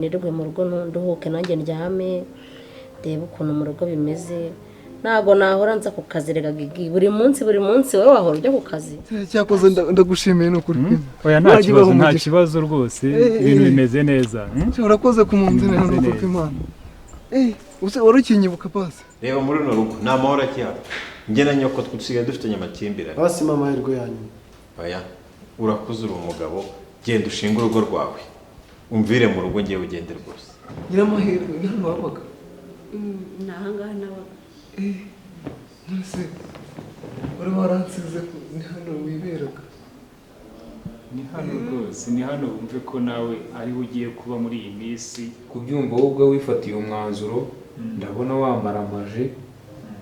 Nirwe mu rugo nduhuke nanjye ndyame, ndebe ukuntu mu rugo bimeze. Ntabwo nahora nza ku kazi rega Gigi, buri munsi buri munsi wowe wahora ujya ku kazi. Cyakoze ndagushimiye ni ukuri. Oya, nta kibazo, nta kibazo rwose, ibintu bimeze neza. Urakoze ku munsi neza ni ukuri kw'Imana. Use wari ukinyibuka pasi. Reba muri runo rugo nta mahoro akihaba. Njye na nyoko dusigaye dufitanye amakimbirane. Basi mama, amahirwe yanyu. Oya, urakuze uri umugabo, genda ushinge urugo rwawe. Umvire mu rugo ngiye ugende rwose. Nyiramahirwe ni hano wabaga? Ni ahangaha nabaga. None wari waransize ni hano wiberaga? Ni hano rwose, ni hano wumve ko nawe ariho ugiye kuba muri iyi minsi. Kubyumva wowe ubwawe wifatiye umwanzuro, ndabona wamaramaje,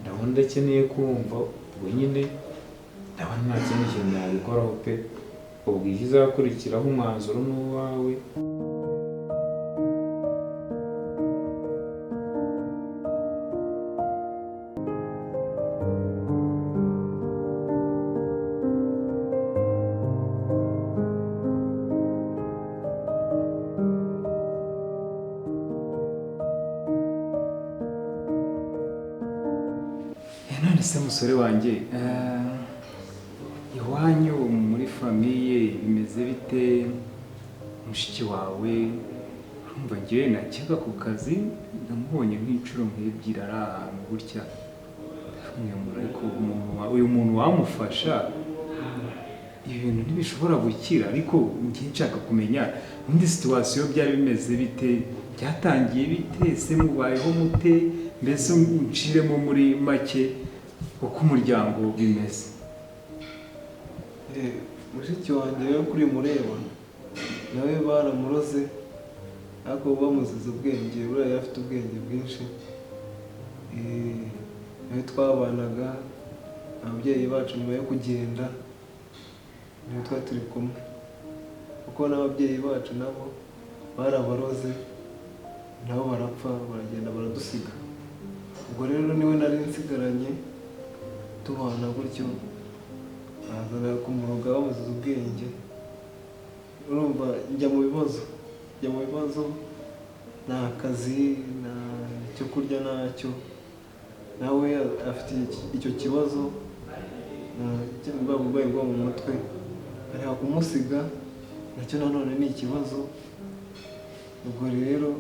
ndabona udakeneye kumva, ubwo nyine ndabona nta kindi kintu nabikoraho pe. Ubwo ikizakurikiraho umwanzuro ni uwawe. None se musore wanjye, iwanyu muri famille bimeze bite? Mushiki wawe urumva ngewe najyaga ku kazi namubonye nk'inshuro nk'ebyiri ari ahantu gutya, ariko uyu muntu wamufasha ibintu ntibishobora gukira. Ariko njye nshaka kumenya undi situation byari bimeze bite, byatangiye bite, se mubayeho mute, mbese unciremo muri make uko umuryango bimeze. Mushiki wanjye rero kuri mureba nawe baramuroze, ariko bamuziza ubwenge, buriya yari afite ubwenge bwinshi. Nawe twabanaga ababyeyi bacu nyuma yo kugenda niwe twari turi kumwe, kuko n'ababyeyi bacu nabo barabaroze, nabo barapfa baragenda baradusiga. Ubwo rero niwe nari nsigaranye tubana gutyo, bazana kumuroga bamuziza ubwenge. Urumva njya mu bibazo, njya mu bibazo, nta kazi, nta cyo kurya ntacyo. Nawe afite icyo kibazo uburwayi bwo mu mutwe, ariko kumusiga nacyo nanone ni ikibazo. Ubwo rero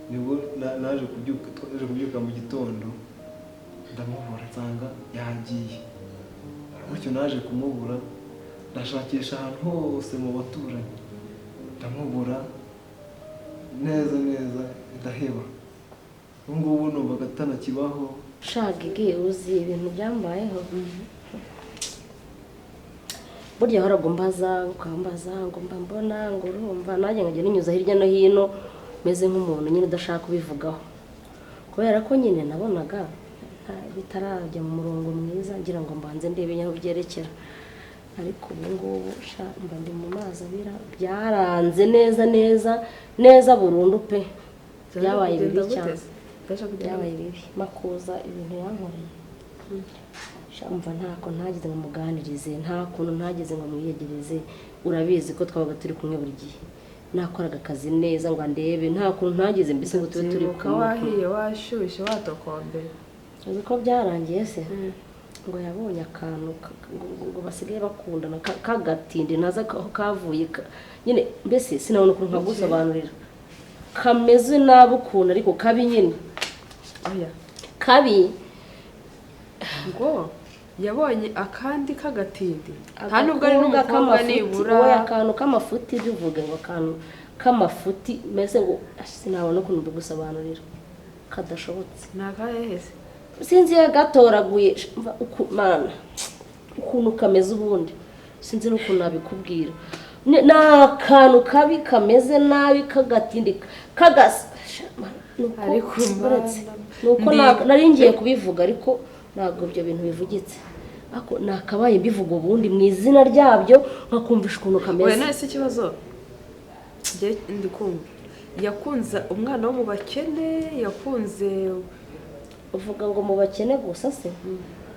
nibwo naje kubyuka mu gitondo ndamubura, nsanga yagiye. Gutyo naje kumubura, ndashakisha ahantu hose mu baturanyi ndamubura neza neza, ndaheba. Ubu ngubu numvaga atanakibaho. Sha Gigi, uzi ibintu byambayeho? Burya wahoraga umbaza ukambaza ngo mba mbona ngo urumva, nanjye nkajya ninyuza hirya no hino meze nk'umuntu nyine udashaka kubivugaho, kubera ko nyine nabonaga bitarajya mu murongo mwiza, ngira ngo mbanze ndebe aho byerekera. Ariko ubu ngubu mba ndi mu mazi abira, byaranze neza neza neza burundu pe. Byabaye bibi cyane, byabaye bibi. Makuza ibintu yankoreye, mva ntako ntagize ngo muganirize, nta kuntu ntagize ngo mwiyegereze. Urabizi ko twabaga turi kumwe buri gihe, nakoraga akazi neza ngo andebe, nta kuntu ntagize mbese ngo tube turi kumwe. Wahiye washyushye watokombe. Uzi ko byarangiye se? Ngo yabonye akantu ngo basigaye bakundana kagatinde, ntaza aho kavuye nyine, mbese sinabona ukuntu nkagusobanurira, kameze nabi ukuntu ariko kabi nyine. Kabi ngo yabonye akandi kagatindi, nta nubwo ari n'umukobwa nibura. Oya, akantu k'amafuti, bivuge ngo akantu k'amafuti, mbese ngo sinabona ukuntu mbigusobanurira, kadashobotse. Ni akahehese sinzi yagatoraguye mana ukuntu kameze ubundi, sinzi n'ukuntu nabikubwira. Ni akantu kabi kameze nabi kagatindi kagasa. Ariko nuko nari ngiye kubivuga ariko ntabwo ibyo bintu bivugitse, ariko nakabaye mbivuga ubundi mu izina ryabyo nkakumvisha ukuntu kameze. Oya, none se ikibazo njye ndi kumva, yakunze umwana wo mu bakene, yakunze uvuga ngo mu bakene gusa se,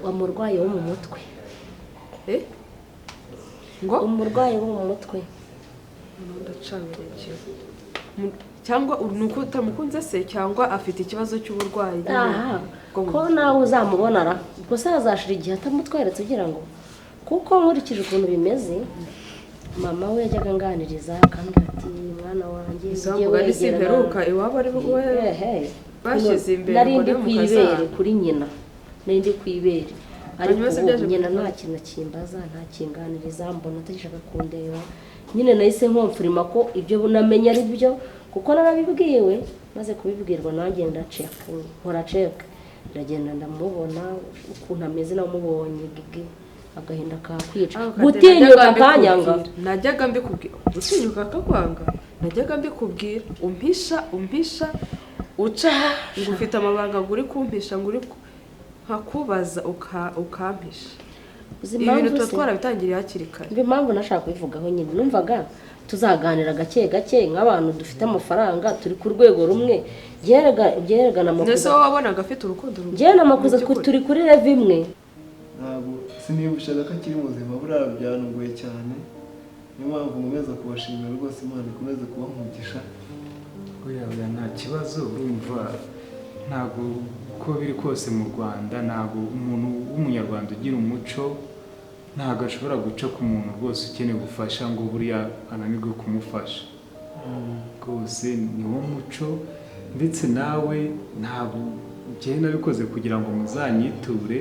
wa murwayi wo mu mutwe. Ngo umurwayi wo mu mutwe. Ndacanganyukiwe. Cyangwa ni uko utamukunze se, cyangwa afite ikibazo cy'uburwayi nyine Aha, bwo mu ko nawe uzamubona ra, ubwo se hazashira igihe atamutweretse, ugira ngo kuko nkurikije ukuntu bimeze, mama we yajyaga anganiriza akambwira ati: "Mwana wanjye, ujye Izamuga ni wegera." Simperuka iwabo ari we Ehe. bashyize imbere Nari ngo ndi niwe ku ibere mukazana. Kuri nyina nari ndi ku ibere, ariko Hanyuma se ubu byaje nyina kugenda? nta kintu kimbaza, nta kinganiriza, mbona atagishaka kundeba. Nyine nahise nkomfirima ko ibyo namenye ari byo, kuko narabibwiwe. Maze kubibwirwa nanjye ndaceka, nkora ceka, ndagenda ndamubona ukuntu ameze. Namubonye gigi, agahinda kakwica. Ako Kate, Gutinyuka najyaga akanyanga. mbikubwira. Najyaga mbikubwira, gutinyuka akakwanga. Najyaga mbikubwira, umpisha, umpisha, ucaho ngo ufite amabanga, ngo uri kumpisha, ngo uri nkakubaza ukampisha. Uzi Ibi bintu impamvu tuba se? twarabitangiriye hakiri kare. Mbe impamvu nashaka kubivugaho nyine, numvaga tuzaganira gake gake nk'abantu dufite amafaranga, turi ku rwego rumwe. Byerekana Mbese amakuza. wowe wabonaga afite urukundo rumwe? Njyewe na Makuza Mu by'ukuri. turi kuri level imwe. Ntabwo siniyumvishaga ko akiri muzima. Buriya byanunguye cyane, niyo mpamvu nkomeza kubashimira rwose. Imana ikomeze kubaha umugisha. Oya, oya, nta kibazo. Urumva ntabwo uko biri kose mu Rwanda, ntabwo umuntu w'Umunyarwanda ugira umuco ntabwo ashobora guca ku muntu rwose ukeneye ubufasha ngo buriya ananirwe kumufasha. Rwose ni wo muco. Ndetse nawe ntabwo njyewe nabikoze kugira ngo muzanyiture,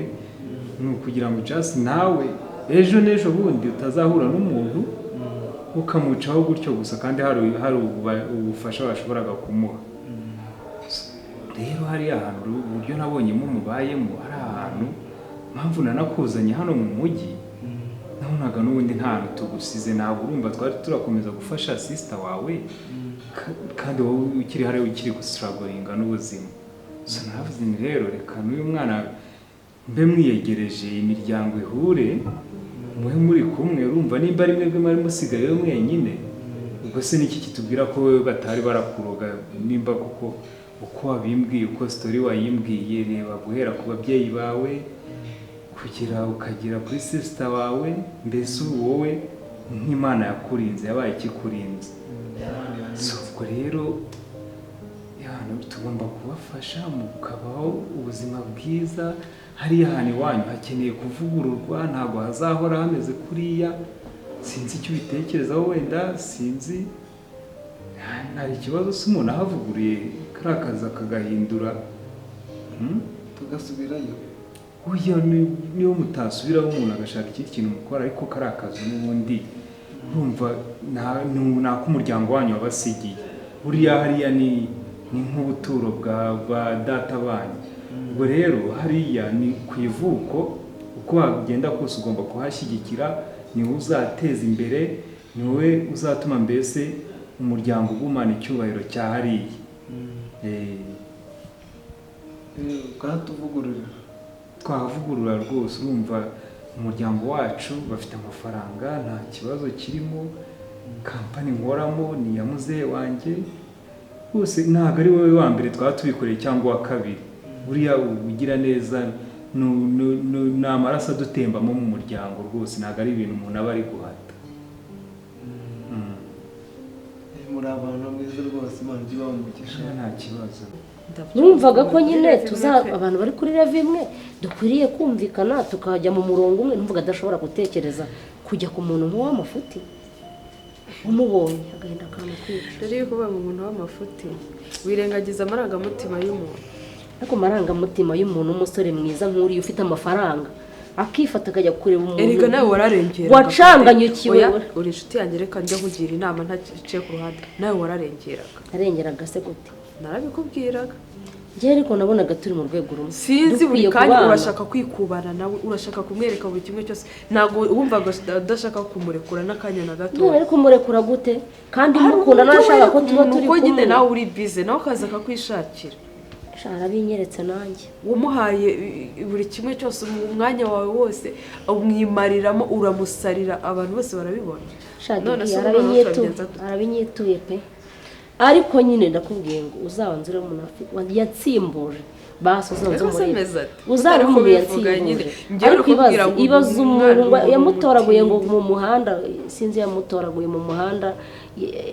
ni ukugira ngo just nawe ejo n'ejo bundi utazahura n'umuntu ukamucaho gutyo gusa, kandi hari ubufasha washoboraga kumuha. Rero hariya hantu, uburyo nabonyemo mubayemo, hari ahantu mpamvu nanakuzanye hano mu mujyi, nabonaga n'ubundi nta hantu tugusize. Ntabwo urumva twari turakomeza gufasha sister wawe, kandi wowe ukiri hariya ukiri gustrugglinga n'ubuzima. So naravuze nti: "Rero reka n'uyu mwana mbe mwiyegereje, imiryango ihure, muhe muri kumwe." Urumva nimba ari mwebwe mwari musigayeyo mwenyine, ubwo se niki kitubwira ko wowe batari barakuroga? Nimba kuko uko wabimbwiye, uko story wayimbwiye, reba guhera ku babyeyi bawe kugera ukagera kuri sister wawe, mbese ubu wowe nk'Imana yakurinze, yabaye ikikurinze. So ubwo rero yana, tugomba kubafasha mukabaho ubuzima bwiza. Hariya hantu iwanyu hakeneye kuvugururwa, ntabwo hazahora hameze kuriya. Sinzi icyo ubitekerezaho, wenda sinzi, hari ikibazo se umuntu ahavuguruye kariya kazi akagahindura? Hmm? Tugasubirayo? Oya, niyo mutasubiraho, umuntu agashaka ikindi kintu mukora, ariko kariya kazu n'ubundi urumva ni ak'umuryango wanyu wabasigiye. Buriya hariya ni nk'ubuturo bwa data banyu. Ubwo rero hariya ni ku ivuko, uko wagenda kose ugomba kuhashyigikira. Ni wowe uzateza imbere, ni wowe uzatuma mbese umuryango ugumana icyubahiro cya hariya. Ukahatuvugururira? Twavugurura rwose. Urumva umuryango wacu bafite amafaranga, nta kibazo kirimo. Company nkoramo ni iya muzehe wanjye. Rwose ntabwo ari wowe wa mbere twaba tubikoreye cyangwa uwa kabiri. Buriya ugira neza ni amaraso adutembamo mu muryango. Rwose ntabwo ari ibintu umuntu aba ari guhata. Muri abantu mwiza rwose, Imana ijye ibaha umugisha. Nta kibazo. Numvaga ko nyine tuza abantu bari kuri level imwe dukwiriye kumvikana, tukajya mu murongo umwe. Numvaga adashobora gutekereza kujya ku muntu nk'uw'amafuti. Umubonye agahinda kamukwica. Rero iyo kuvuga ngo umuntu w'amafuti, wirengagiza amarangamutima y'umuntu. Ariko amarangamutima y'umuntu w'umusore mwiza nk'uriya ufite amafaranga, akifata akajya kureba umuntu Erega nawe wararengera. Wacanganyukiwe. Oya, uri inshuti yanjye, reka njya kugira inama ntaciye ku ruhande. Nawe wararengeraga. Arengeraga se gute? Narabikubwiraga. Njyewe ariko nabonaga turi mu rwego rumwe. Sinzi, buri Dukwiye kanya kubana. urashaka kwikubana nawe, urashaka kumwereka buri kimwe cyose. Ntabwo wumvaga udashaka kumurekura n'akanya na gato. None ariko kumurekura gute kandi mukunda, nashaka ko tuba turi Uko nyine kumwe? Nawe uri bize, nawe ukaza akakwishakira. Sha, arabinyeretse nanjye. Wamuhaye buri kimwe cyose, umwanya wawe wose umwimariramo, uramusarira, abantu bose barabibona. Sha, None Didi, se ubu noneho arabinyituye. turabigenza dute? Arabinyituye pe. Ariko nyine ndakubwiye ngo uzabanze urebe umuntu yatsimbuje, basi uzabanze Ariko se umurebe. ameze ate? Uzarebe Utari umuntu kubivuga nyine. yatsimbuje. Njyewe Ariko uri kubwira ibaze ngo ibaze umwana umuntu ngo ngo yamutoraguye ngo umutindi. mu muhanda, sinzi, yamutoraguye mu muhanda.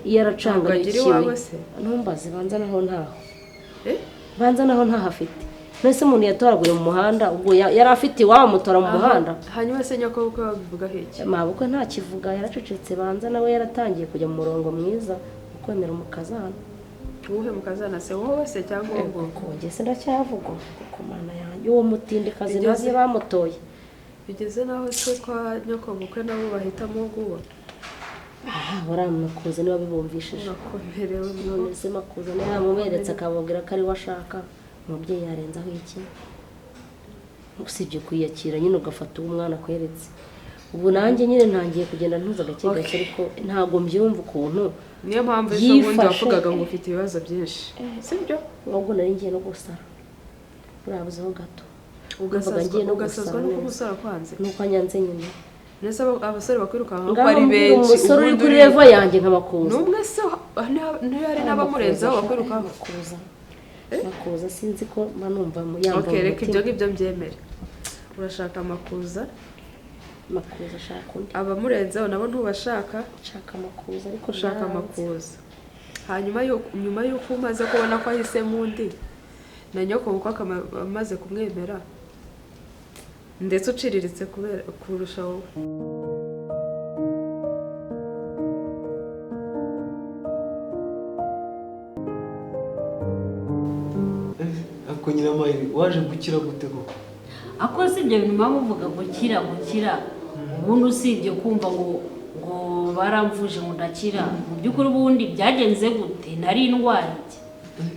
Yaracanganyikiwe. Ntabwo agira iwabo se? Ntumbaze, banza naho ntaho. Eh? Banza naho ntaho afite. None se umuntu yatoraguye mu muhanda, ubwo yari afite iwabo amutora mu muhanda? Hanyuma se nyokobukwe babivugaho iki? Mabukwe ntakivuga, yaracecetse. Banza nawe yaratangiye kujya mu murongo mwiza wo kwemera umukazana. Uwuhe mukazana se? Wowe se cyangwa uwo nguwo? Njye se ndacyavugwa ku Mana yanjye, uwo mutindikazi ntazi bamutoye. Bigeze naho se kwa nyokobukwe nabo bahitamo guwo? Aha baramakuza niba bibumvishije. Urakomerewe. None se Makuza niba yamuberetse akababwira ko ari we ashaka, umubyeyi yarenzaho iki? Usibye kwiyakira nyine ugafata uwo umwana akweretse. Ubu nanjye nyine ntangiye kugenda ntuza gake gake, ariko ntabwo mbyumva ukuntu. Niyo mpamvu ejo bundi Yifashe. wavugaga ngo ufite ibibazo byinshi, sibyo? Ahubwo nari ngiye no gusara, urabuzeho gato. Ugasazwa ngiye no ugasazwa gusara nuko neza. umusore akwanze? Nuko anyanze nyine. Ndetse abasore bakwirukanka ko Ngaho ari mbwira benshi, umusore uri ubundi kuri uri level yanjye nka Makuza. N'umwe se niyo hari n'abamurenzaho bakwirukanka? Makuza, Makuza, sinzi ko mba numva yamva Okay, mu reka ibyo mutima. ngibyo mbyemere. Urashaka Makuza? Makuza ashaka undi. Abamurenzaho nabo ntubashaka? Nshaka Makuza, ariko Ushaka byaranze. Makuza. Hanyuma nyuma y'uko umaze kubona ko ahisemo undi, na nyokobukwe akaba amaze kumwemera, ndetse uciriritse kubera kurusha wowe. Ariko Nyiramayiri, waje gukira gute koko? Ako si ibyo bintu muba muvuga, gukira gukira, ubundi usibye kumva ngo baramvuje ngo ndakira, mu by'ukuri ubundi byagenze gute? Nari indwara iki?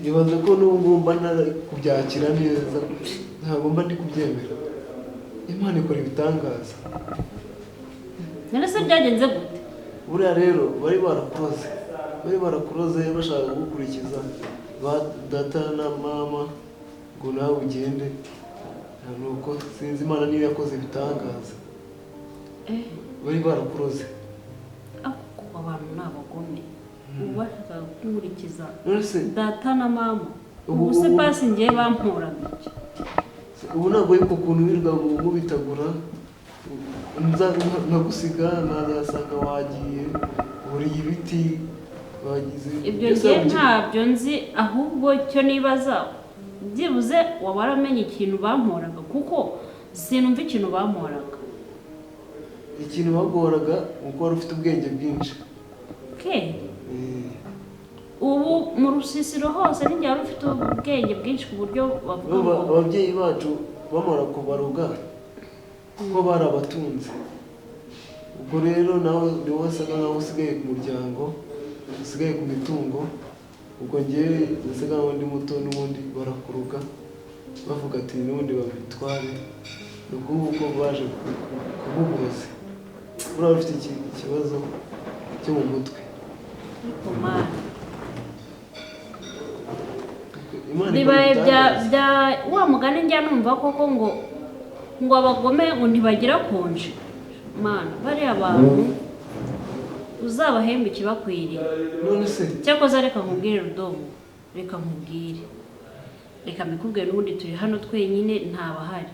Ibaze ko n'ubu ngubu mba ntari kubyakira neza, ntabwo mba ndi kubyemera. Imana ikora ibitangaza. None se byagenze gute? Buriya rero bari barakuroze bashaka kugukurikiza ba data na mama ngo nawe ugende. Nuko sinzi, Imana niyo yakoze ibitangaza. Bari barakuroze. Ako abantu ni abagome, ubu bashakaga kunkurikiza None se data na mama. Ubu se basi ngiye bamporaga iki? Ubu ntabwo wibuka ukuntu wirirwa nkubitagura, nkagusiga nazasanga wagiye buriye ibiti wagize Ibyo byose ngiye wabugira. Ntabyo nzi. Ahubwo icyo nibaza, byibuze waba waramenye ikintu bamporaga, kuko sinumva ikintu bamporaga. Ikintu bagoraga ni uko wari ufite ubwenge bwinshi. Ke ubu mu rusisiro hose n'igihe wari ufite ubwenge bwinshi ku buryo bavuga Urumva, ngo ababyeyi bacu bamara kubaroga kuko bari abatunzi. Ubwo rero nawe ni wowe wasaga nkaho usigaye ku muryango, usigaye ku mitungo. Ubwo njyewe nasaga nkaho ndi muto, n'ubundi barakuruga bavuga ati n'ubundi babitware. Ni uku nguko baje kububurozi. Buriya ufite ikibazo cyo mu mutwe. Ariko Mana! Imana ikora Bibaye bya ibitangaza. Bya wa mugani njya numva koko ngo abagome ngo ntibagira konje. Mana, bariya bantu uzabahembe ikibakwiriye. None se Cyakoze reka nkubwire, Rudomo, reka nkubwire, reka mbikubwire. N'ubundi turi hano twenyine, ntabahari.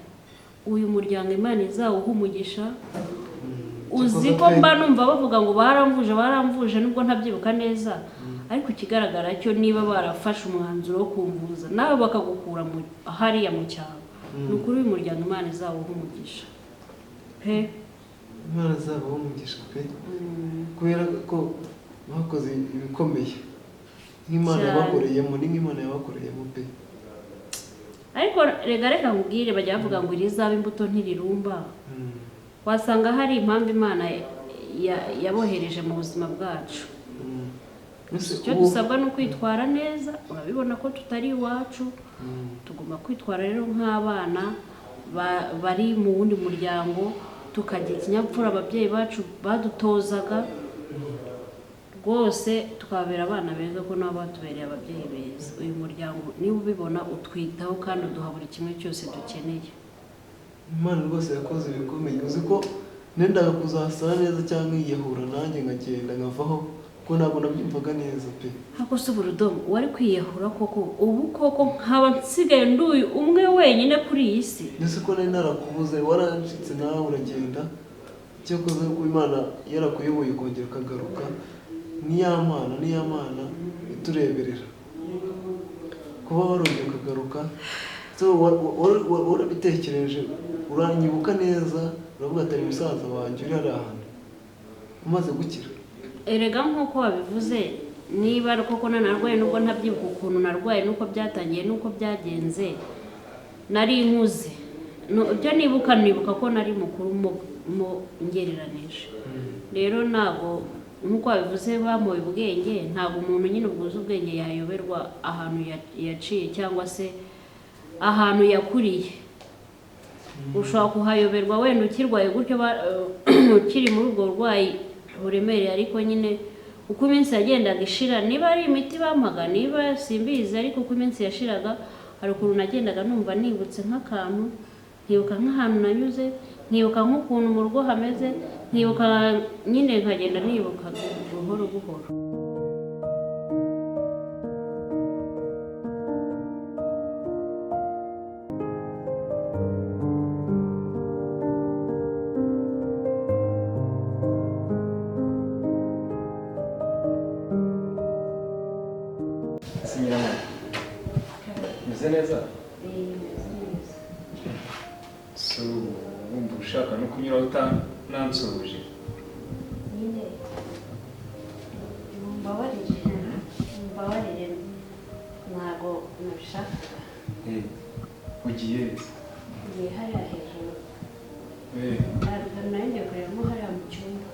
Uyu muryango Imana izawuha umugisha. Uzi ko mba numva bavuga ngo baramvuje, baramvuje, nubwo ntabyibuka neza, ariko ikigaragara cyo niba barafashe umwanzuro wo kumvuza nawe bakagukura hariya mu cyaro, ni ukuri uyu muryango Imana izawuha umugisha pe. Imana izabaho umugisha pe, kubera ko bakoze ibikomeye nk'Imana Cyane. yabakoreyemo, ni nk'Imana yabakoreyemo pe. Ariko reka nkubwire, bajya bavuga ngo irizaba imbuto ntirirumba. Wasanga hari impamvu Imana yabohereje mu buzima bwacu. Ese Icyo dusabwa ni ukwitwara neza. Urabibona ko tutari iwacu, tugomba kwitwara rero nk'abana bari mu wundi muryango, tukagira ikinyabupfura ababyeyi bacu badutozaga rwose, tukababera abana beza ko nabo batubereye ababyeyi beza. Uyu muryango niba ubibona utwitaho kandi uduha buri kimwe cyose dukeneye. Imana rwose yakoze ibikomeye. Uzi ko nendaga kuzasara neza cyangwa nkiyahura nanjye nkagenda nkavaho, kuko ntabwo nabyumvaga neza pe. Ariko se uburudomo wari kwiyahura koko? Ubu koko nkaba nsigaye nduyu umwe wenyine kuri iyi si? Ndetse ko nari narakubuze, warancitse nawe uragenda. Cyakoze ko Imana yarakuyoboye ukongera ukagaruka. Ni ya Mana, ni ya Mana itureberera. Kuba warongeye ukagaruka, so warabitekereje, uranyibuka neza, uravuga ati musaza wanjye uri hariya hantu umaze gukira. Erega nk'uko wabivuze, niba koko nanarwaye, nubwo ntabyibuka ukuntu narwaye nuko byatangiye nuko byagenze, nari nkuze. Ibyo nibuka, nibuka ko nari mukuru mu ngereranije. Rero ntabwo nk'uko wabivuze bamuye ubwenge, ntabwo umuntu nyine ubwuzu ubwenge yayoberwa ahantu yaciye cyangwa se ahantu yakuriye. Ushobora kuhayoberwa wenda ukirwaye gutyo, ukiri muri ubwo burwayi buremereye, ariko nyine uko iminsi yagendaga ishira, niba ari imiti bampaga, niba simbizi, ariko uko iminsi yashiraga hari ukuntu nagendaga numva nibutse nk'akantu, nkibuka nk'ahantu nanyuze, nkibuka nk'ukuntu mu rugo hameze, nkibuka nyine nkagenda nibuka buhoro buhoro. Meze neza? So wumva ushaka no kunyura utanansuhuje? Nyine mumbabarire, ntabwo nabishakaga. Ugiye? Ngiye hariya hejuru. Nari ngiye kurebamo hariya mu cyumba.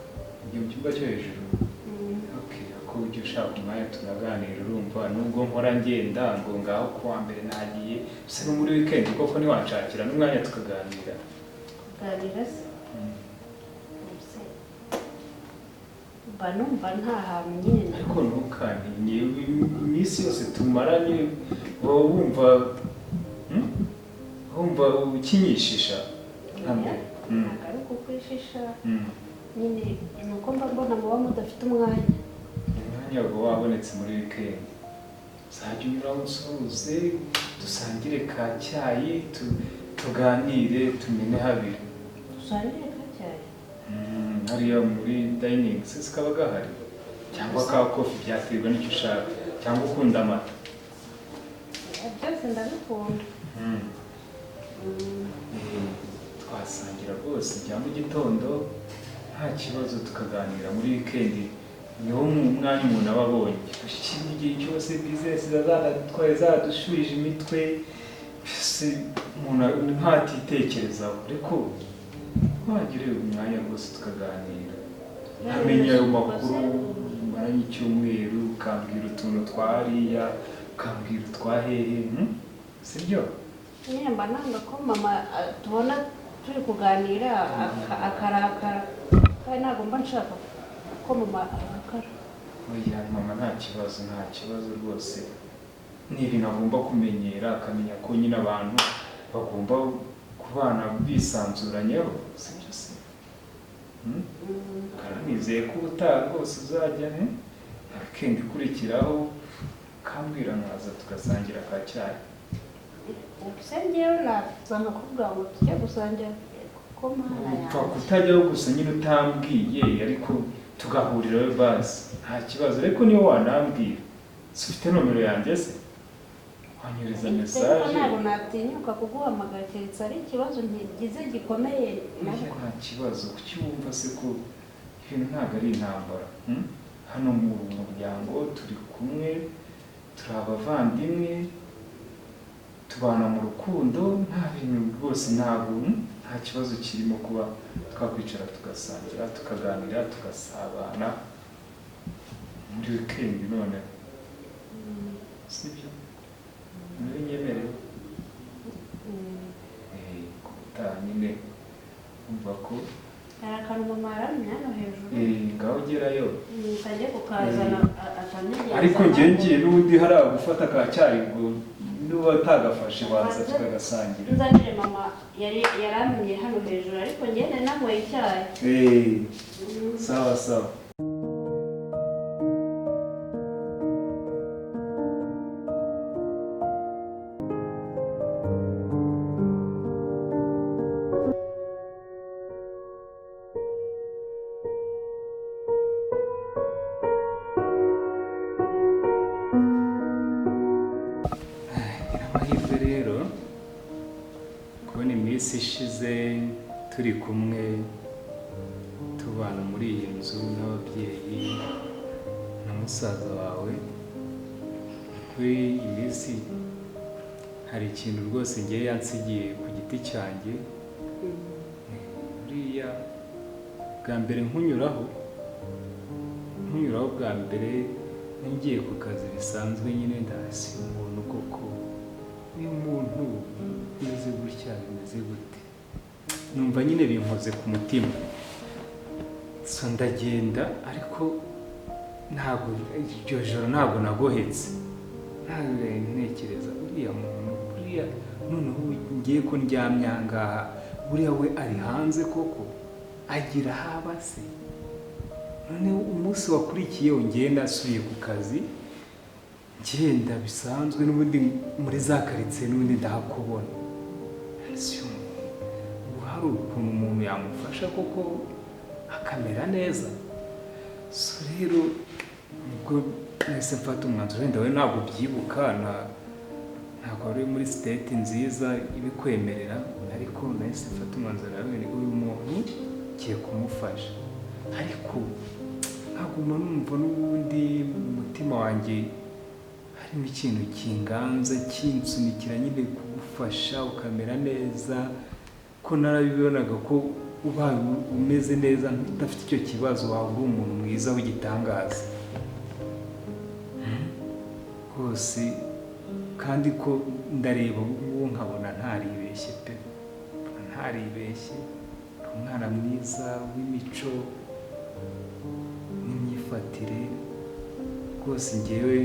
Ugiye mu cyumba cyo hejuru? Ko ujya ushaka umwanya tunaganira, urumva nubwo nkora ngenda ngo ngaho kuwa mbere nagiye, se no muri weekend koko ntiwanshakira n'umwanya tukaganira? Kuganira se? Mba numva nta hantu nyine. Ariko ntukantinye, iminsi yose tumaranye uba wumva ukinyishisha. Ntabwo ari ukukwishisha nyine, ni uko mba mbona muba mudafite umwanya. Umwanya uba wabonetse muri weekend, uzajya unyuraho unsuhuze, dusangire ka cyayi, tuganire, tumene habiri. Dusangire ka cyayi? Hariya muri dining se kaba gahari, cyangwa ka coffee, byaterwa n'icyo ushaka, cyangwa ukunda amata. Byose ndabikunda. Twasangira rwose bya mu gitondo nta kibazo, tukaganira muri weekend. Niwo mwanya umuntu aba abonye. Igihe cyose business zazadutwaye zadushubije imitwe, umuntu ntatitekerezaho, ariko wagira umwanya rwose tukaganira, nkamenya ayo makuru maranye icyumweru, ukambwira utuntu twariya, ukambwira utwahehe, sibyo? Nyine mba nanga ko mama tubona turi kuganira akarakara, kandi ntabwo mba nshaka ko mama arakara. Oya mama nta kibazo, nta kibazo rwose. Ni ibintu agomba kumenyera, akamenya ko nyine abantu bagomba kubana bisanzuranyeho, sibyo se? Nizeye ko ubutaha rwose uzajya weekend ikurikiraho ukambwira nkaza tugasangira ka cyayi. Ubuse njyewe naza nkakubwira ngo tujye gusangira kuko mana yanjye. Upfa kutajyaho gusa nyine utambwiye, ariko tugahurirayo basi nta kibazo. Ariko niyo wanambwira, si ufite nomero yanjye se? Wanyuriza message. Ntabwo natinyuka kuguhamagara keretse ari ikibazo ngize gikomeye. Nta kibazo, kuki wumva se ko ibintu ntabwo ari intambara? Hano mu muryango turi kumwe, turi abavandimwe, tubana mu rukundo, nta bintu rwose, ntabwo nta kibazo kirimo kuba twakwicara tugasangira, tukaganira, tugasabana muri weekend none, sibyo? Ntibinyemere kubutaha nyine umva ko hari akantu mama yaramye hano hejuru. Ngaho ugerayo kajye kukazana atanegeza. Ariko njye ngiye n'ubundi hariya gufata ka cyayi ngo nuba atagafashe waza tukagasangira. Nzanire mama yari yaramye hano hejuru, ariko njye nanyweye icyayi. Sawa sawa. Nyiramahirwe rero kubona iminsi ishize turi kumwe tubana muri iyi nzu n'ababyeyi na musaza wawe. Kuri iyi minsi hari ikintu rwose ngiye yansigiye ku giti cyanjye. Buriya bwa mbere nkunyuraho bwa mbere ngiye ku kazi bisanzwe nyine, ndasi umuntu koko uyu muntu umeze gutya bimeze gute, numva nyine binkoze ku mutima. So ndagenda, ariko ntabwo iryo joro ntabwo nagohetse, ntabwo ntekereza uriya muntu buriya noneho ngiye ko ndyamye aha ngaha, buriya we ari hanze koko agira haba se. Noneho umunsi wakurikiye ngiye nasubiye ku kazi ngenda bisanzwe n'ubundi muri za karitsiye n'ubundi ndahakubona. Ubu hari ukuntu umuntu yamufasha koko akamera neza. So rero nibwo nahise mfata umwanzuro, wenda we ntabwo ubyibuka, ntabwo wari muri siteti nziza ibikwemerera, ariko nahise mfata umwanzuro uyu muntu ngiye kumufasha. Ariko nkaguma numva n'ubundi mu mutima wanjye harimo ikintu kinganza kinsunikira nyine kugufasha ukamera neza, ko narabibonaga ko ubaye umeze neza udafite icyo kibazo waba uri umuntu mwiza w'igitangaza rwose. Kandi ko ndareba ubu nkabona ntaribeshye pe, ntaribeshye, umwana mwiza w'imico n'imyifatire rwose. Ngewe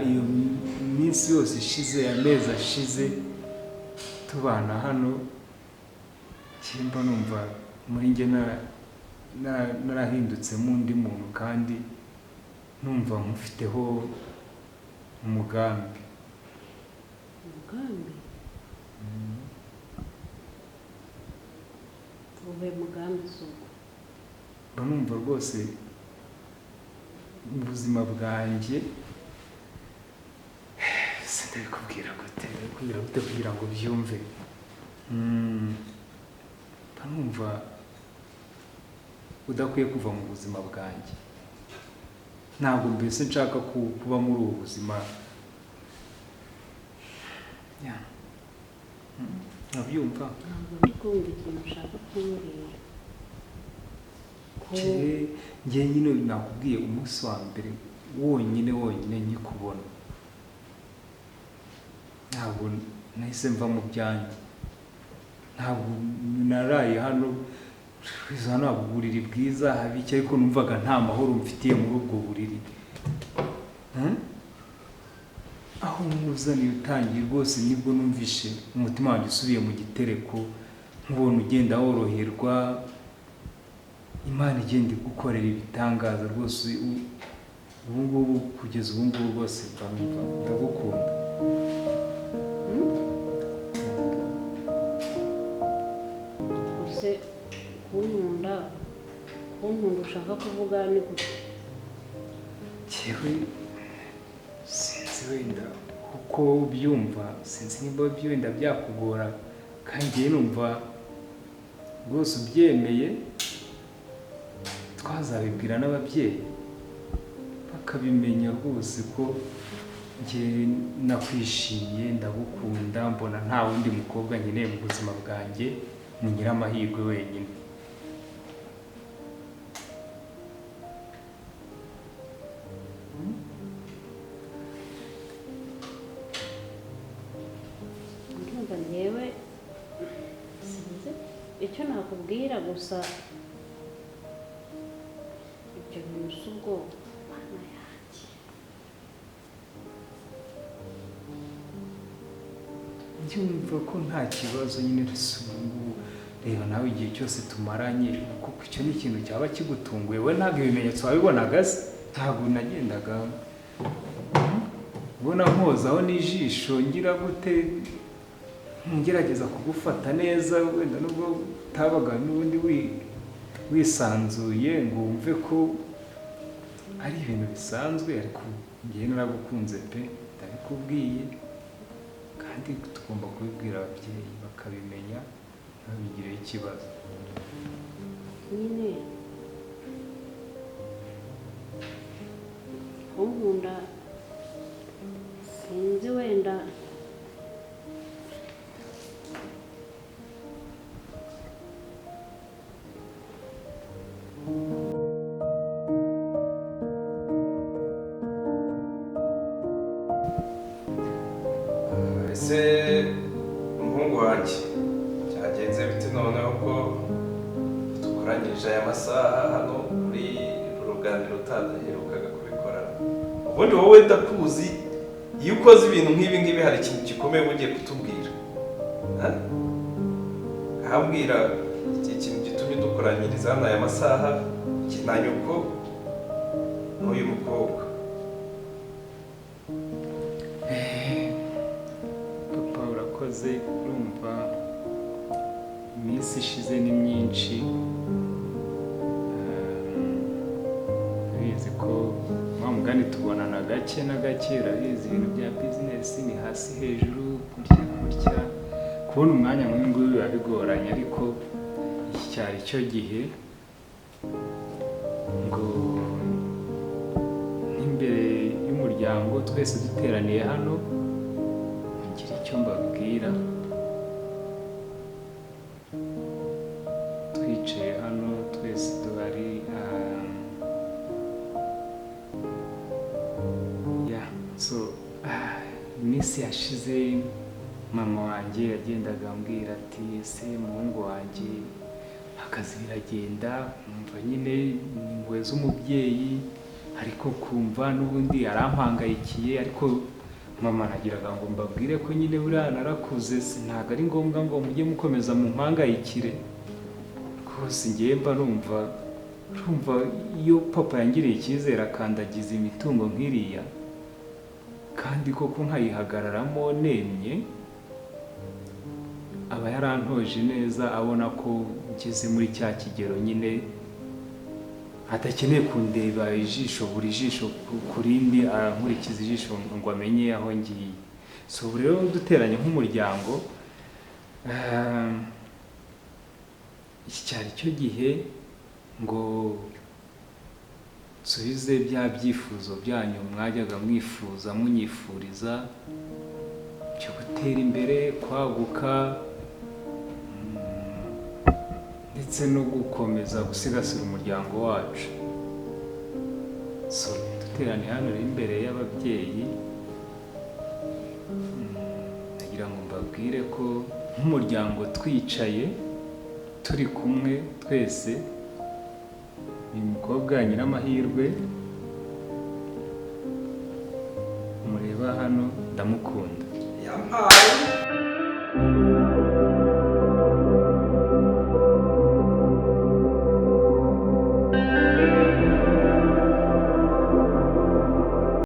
iyo minsi yose ishize, amezi ashize tubana hano, kimba numva muri nge narahindutsemo undi muntu, kandi numva nkufiteho umugambi. Umugambi? Ubuhe mugambi se ubwo? Mba numva rwose mu buzima bwanjye sindabikubwira gute, ndabikubwira gute kugira ngo byumve. Mba numva udakwiye kuva mu buzima bwanjye, ntabwo mbese nshaka kuba muri ubu buzima. Ntabyumva? Ntabwo ndi kumva ikintu ushaka kumbwira. Njye nyine nakubwiye umunsi wa mbere wonyine nkikubona, ntabwo nahise mva mu byanjye, ntabwo naraye hano, ntabwo uburiri bwiza habiki, ariko numvaga nta mahoro mfitiye muri ubwo buriri. Aho nkuzaniye utangiye rwose nibwo numvishe umutima wanjye usubiye mu gitereko, nkubona ugenda woroherwa, Imana igenda igukorera ibitangaza rwose. Ubu ngubu kugeza ubu ngubu rwose ndagukunda. Ese kunkunda ushaka kuvuga ni gute? Njyewe sinzi wenda uko ubyumva, sinzi niba wenda byakugora, kandi njyewe numva rwose ubyemeye twazabibwira n'ababyeyi bakabimenya rwose ko njye nakwishimiye, ndagukunda, mbona nta wundi mukobwa nkeneye mu buzima bwanjye, ni Nyiramahirwe wenyine. Ndumva njyewe sinzi icyo nakubwira, gusa ibyo bintu si ubwoba Mana yanjye. Ndumva ko nta kibazo nyine ubu reba nawe igihe cyose tumaranye, kuko icyo ni ikintu cyaba kigutunguye. We ntabwo ibimenyetso wabibonaga se? Ntabwo nagendaga ubona nkozaho n'ijisho ngira gute, ngerageza kugufata neza, wenda nubwo utabaga n'ubundi wisanzuye ngo wumve ko ari ibintu bisanzwe, ariko ngewe naragukunze pe, ndabikubwiye. Kandi tugomba kubibwira ababyeyi bakabimenya, ntibabigireho ikibazo. Nyine unkunda sinzi wenda Ese umuhungu wanjye cyagenze bite noneho ko dukoranyirije aya masaha hano muri ruganiro utaherukaga kubikora? Ubundi wowe ndakuzi, iyo ukoze ibintu nk'ibi ngibi hari ikintu gikomeye uba ugiye kutubwira. Ahambwira iki kintu gitumye dukoranyiriza hano aya masaha, iki na nyoko n'uyu mukobwa. Papa urakoze, urumva iminsi ishize ni myinshi. Urabizi ko wa mugani tubonana gake na gake, urabizi ibintu bya bizinesi ni hasi hejuru gutya gutya, kubona umwanya nk'uyu nguyu biba bigoranye, ariko iki cyari cyo gihe ngo nk'imbere y'umuryango twese duteraniye hano ngira icyo mbabwira. Twicaye hano twese duhari, so iminsi yashize mama wanjye yagendaga ambwira ati ese muhungu wanjye akazi biragenda, numva nyine ni impuhwe z'umubyeyi, ariko kumva n'ubundi arampangayikiye. Ariko mama nagiraga ngo mbabwire ko nyine buriya narakuze, ntabwo ari ngombwa ngo mujye mukomeza mumpangayikire rwose. Ngewe mba numva iyo papa yangiriye icyizere akandagiza imitungo nk'iriya kandi koko nkayihagararamo nemye, aba yarantoje neza, abona ko ngeze muri cya kigero nyine adakeneye kundeba ijisho buri jisho ku rindi, arankurikiza ijisho ngo amenye aho ngiye. So ubu rero duteranye nk'umuryango, iki cyari cyo gihe ngo nsubize bya byifuzo byanyu mwajyaga mwifuza munyifuriza byo gutera imbere, kwaguka ndetse no gukomeza gusigasira umuryango wacu. So duteraniye hano imbere y'ababyeyi, nagira ngo mbabwire ko nk'umuryango twicaye turi kumwe twese, uyu mukobwa Nyiramahirwe mureba hano ndamukunda. Yampaye.